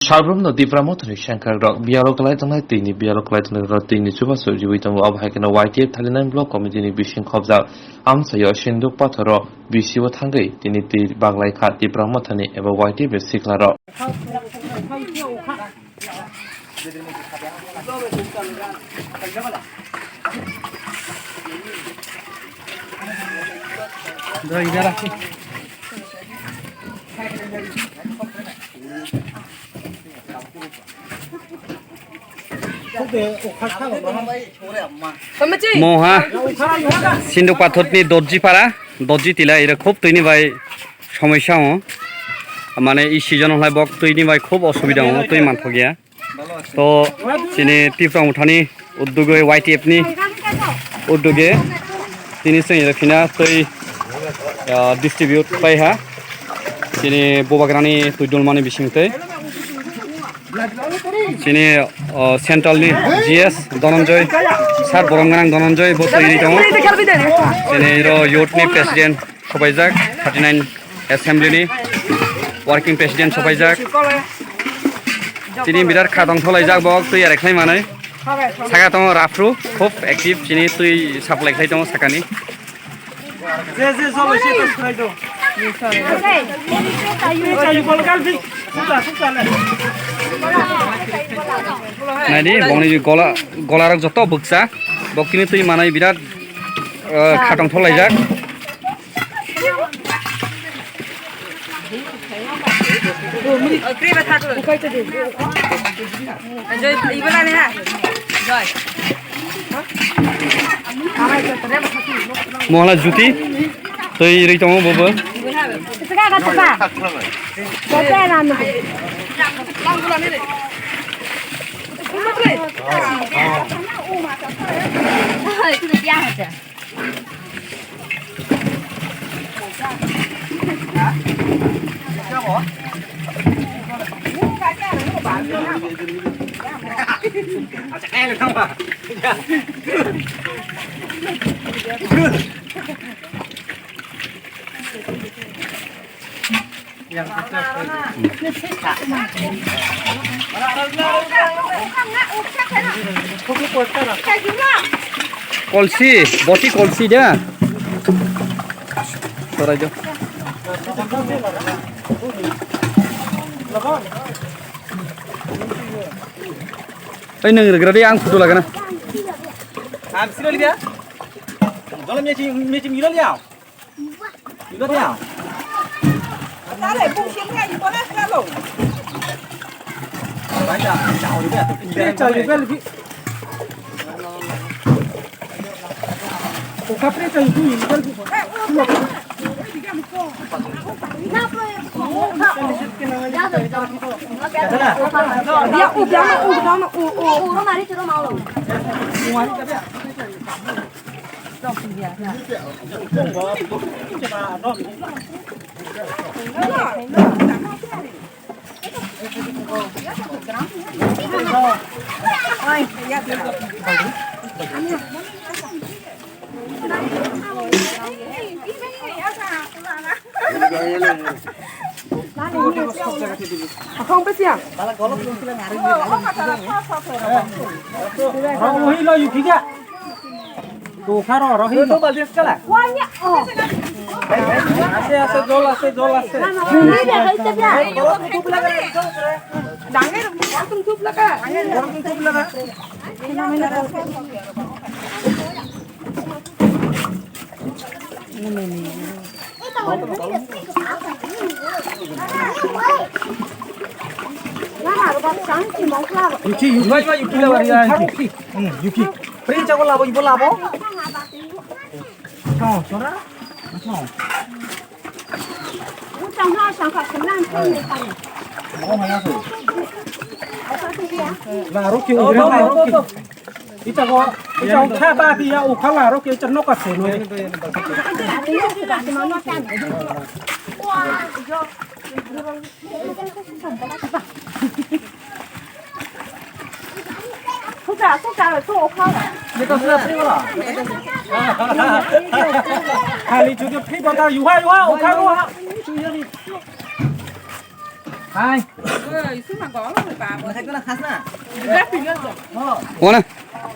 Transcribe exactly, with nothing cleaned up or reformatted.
Salbrumno Tipra Mothani sengkrak rok biyalo kwlai tongnai twi ni biyalo kwlai tongnai rok twi ni chubachu riwi tongo. Abo hai kheno Y T F Thalinan Block Committee ni bising khobjak amchaio Sinduk Pathor o bisi o thangwi tini twi baglai kha Tipra Mothani eba Y T F ni sikla rok. Moha Sinduk Pathor ni Dorji Para, Dorji Tila, ira khub twi ni bai somosya o. Mane, i season o hai bok twi ni bai khub osubida o, twi manthok ya. To, chini Tipra Mothani uddugoi, Y T F ni udduge, tini chwng ira phina twi, ah, distribute khlai ha. Chini bubagrani twi dulmani bising twi. Chini, ah, central ni G S Dhananjay, sir borom gwnang Dhananjay, bo twi ri tongo. Chini iro youth ni president sopaijak, thirty nine assembly ni working president sopaijak. Tini birat kha tong tholaijak bo twi ere khlai manwi. Saka tongo Rafru, khub active, chini twi supply khlai tongo sakani. Je, je, jolo, se to surai do. Naidi, bongni gola, golarok joto bukcha. Bok tini twi manwi birat, eh, kha tong tholaijak. Mohla juti, twi ri tongo bobo. Kolsi, boti kolsi da. Sorai do. Oi, nang regra di, ang photo lagana. Ang siro liya. Jolo mechi, mechi miro liya. Akhong pe siang. Rong muhi lo yuki ja. Dokha ro, rohi. Ase, ase, jol ase, jol ase. Yuki, yuki. Yuki, yuki. Hmm, yuki. Pri jago labo, ibo labo. Chong, chora. Chong. La roki, la roki. Ita ko, ita ko kha ba dia u khala roki ita no ka se no. Khali chuju phei bata yuha yuha ukha yuha. Hai. Wana.